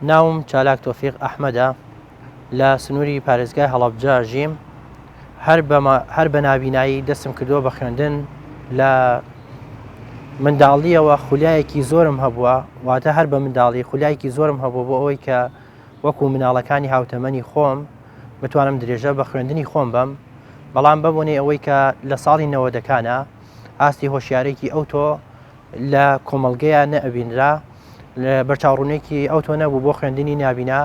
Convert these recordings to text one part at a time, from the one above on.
ناوم چالاک تۆفیق ئەحمەدە لە سنووری پارێزگای هەڵەبجە ژیم هەر هەر بە نابینایی دەستم کردووە بە خوێندن لە منداڵیەوە خولیایەکی زۆرم هەبووە واتە هەر بە منداڵی خولیایەکی زۆرم هەبوو بۆ ئەوەی کە وەکو مناڵەکانی هاوتەمەنی خۆم بتوانم درێژە بە خوێندنی خۆم بەم بەڵام بەبوونەی ئەوەی کە لە ساڵی نەوەدەکانە ئاستی هۆشیارێکی ئەو تۆ لە کۆمەڵگەیا نەئەبینرا، بەرچاوڕوونیەکی ئەوتۆ نەبوو بۆ خوێندنی نابینا،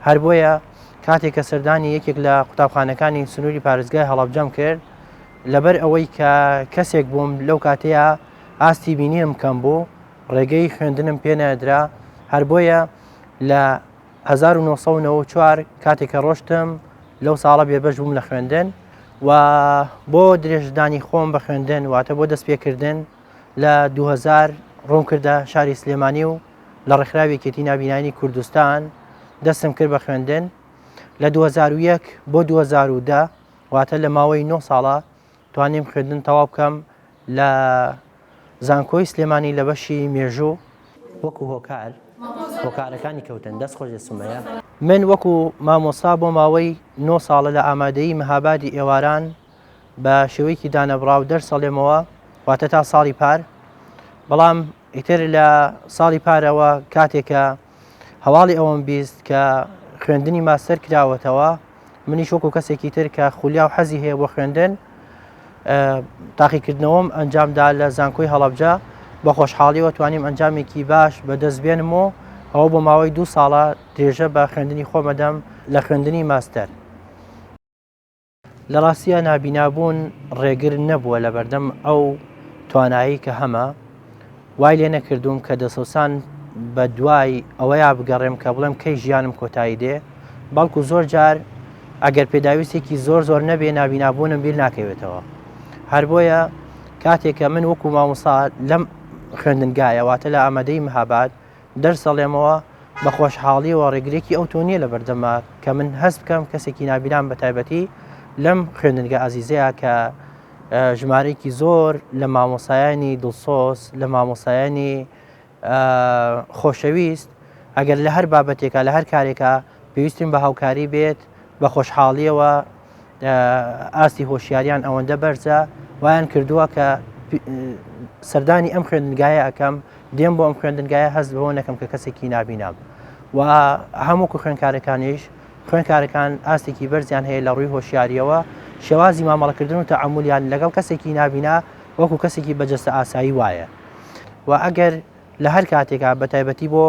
هەر بۆیە کاتێک کە سەردانی یەکێک لە قوتابخانەکانی سنووری پارێزگای هەڵەبجەم کرد، لەبەر ئەوەی کە کەسێک بووم لەو کاتەیا ئاستی بینینم کەم بوو، ڕێگەی خوێندنم پێ نەدرا، هەر بۆیە لە 1994 کاتێک کە ڕۆشتم لەو ساڵە بێبەش بووم لە خوێندن و بۆ درێژدانی خۆم بە خوێندن واتە بۆ دەستپێکردن لە 2000 ڕووم کردە شاری سلێمانی و لە ڕێکخراوی یەکێتی نابینایانی کوردستان دەستم کرد بە خوێندن لە 2001 بۆ 2010 واتە لە ماوەی 9 ساڵە توانیم خوێندن تەواو بکەم لە زانکۆی سلێمانی لە بەشی مێژوو. وەکو هۆکار هۆکارەکانی کەوتن دەست خۆش سومەیە. من وەکو مامۆستا بۆ ماوەی نۆ ساڵە لە ئامادەیی مهابادی ئێواران بە شێوەیەکی دانەبڕاو دەرس ئەڵێمەوە واتە تا ساڵی پار بەڵام ئیتر لە ساڵی پارەوە کاتێکە هەواڵی ئەوەم 20 کە خوێندنی ماستەر کراوەتەوە منیش وەکو کەسێکی تر کە خولیا و حەزی هەیە بۆ خوێندن تاقیکردنەوەم ئەنجامدا لە زانکۆی هەڵەبجە بە خۆشحاڵیەوە توانیم ئەنجامێکی باش بەدەست بێنم و ئەوە بۆ ماوەی دوو ساڵە درێژە بە خوێندنی خۆمەدەم لە خوێندنی ماستەر. لە ڕاستیا نابینابوون ڕێگر نەبووە لەبەردەم ئەو توانایەی کە هەمە، وای لێ نەکردووم کە دەسەوسان بە دوای ئەوەیا بگەڕێم کە بڵێم کەی ژیانم کۆتایی دێ، بەڵکو زۆر جار ئەگەر پێداویستێکی زۆر زۆر نەبێ نابینابوونم بیر ناکەوێتەوە. هەر بۆیە کاتێک کە من وەکو مامۆستا لەم خوێندنگایە واتە لە ئامادەی مهاباد دەرس دەڵێمەوە، بە خۆشحاڵیەوە ڕێگرێکی ئەوتۆ نییە لە بەردەمما کە من هەست بکەم کەسێکی نابینام بە تایبەتی لەم خوێندنگە ئازیزەیە کە ژمارەیەکی زۆر لە مامۆسایانی دڵسۆز لە مامۆسایانی خۆشەویست ئەگەر لە هەر بابەتێکا لە هەر کارێکا پێویستیم بە هاوکاری بێت بە خۆشحاڵیەوە ئاستی هۆشیاریان ئەوەندە بەرزە وایان کردووە کە سەردانی ئەم خوێندنگایە ئەەکەم دێم بۆ ئەم خوێندنگایە هەست بەوە نەکەم کە کەسێکی نابینام و هەمووکو خوێندکارەکانیش خوێندکارەکان ئاستێکی بەرزیان هەیە لە ڕووی هۆشیاریەوە شێوازی مامەڵەکردن و تەعامولیان لەگەڵ کەسێکی نابینا وەکو کەسێکی بەجەستە ئاسایی وایە و ئەگەر لە هەر کاتێکا بە تایبەتی بۆ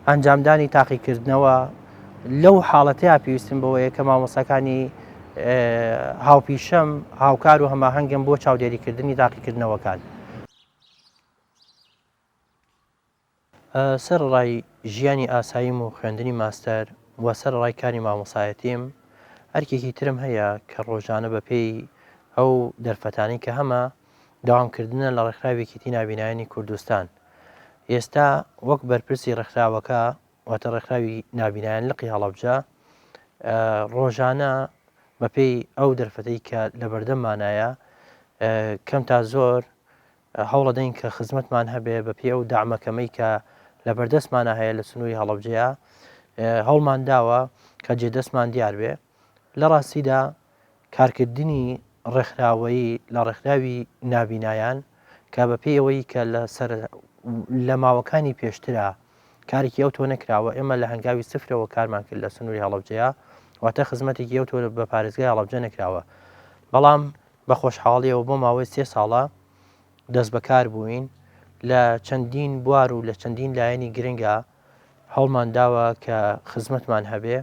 ئەنجامدانی تاقیکردنەوە لەو حاڵەتەیە پێویستم بەوەیە کە مامۆستاکانی هاوپیشەم هاوکار و هەماهەنگم بۆ چاودێریکردنی تاقیکردنەوەکان. سەرەڕای ژیانی ئاساییم و خوێندنی ماستەر و سەرەڕای کاری مامۆستایەتیم، ئەرکێکی ترم هەیە کە ڕۆژانە بەپێی ئەو دەرفەتانەی کە هەمە، دەوامکردنە لە ڕێکخراوی یەکێتی نابینایانی کوردستان. ئێستا وەک بەرپرسی ڕێکخراوەکە، واتە ڕێکخراوی نابینایان لقی هەڵەبجە، ڕۆژانە بەپێی ئەو دەرفەتەی کە لەبەردەممانایە، کەم تا زۆر هەوڵەدەین کە خزمەتمان هەبێ بە پێی ئەو دەعمە کەمەی کە لە بەردەستمانا هەیە لە سنووری هەڵەبجەیە هەوڵمان داوە کە جێدەستمان دیار بێ لە ڕاستیدا کارکردنی ڕێکخراوەیی لە ڕێکخراوی نابینایان کە بە پێی ئەوەی کە لە سەر لە ماوەکانی پێشترا کارێکی ئەو تۆ نەکراوە ئێمە لە هەنگاوی سفرەوە کارمان کرد لە سنووری هەڵەبجەیە واتە خزمەتێکی ئەو تۆ بە پارێزگای هەڵەبجە نەکراوە بەڵام بە خۆشحاڵیەوە بۆ ماوەی سێ ساڵە دەستبەکار بووین لە چەندین بوار و لە چەندین لایەنی گرنگا هەوڵمان داوە کە خزمەتمان هەبێ.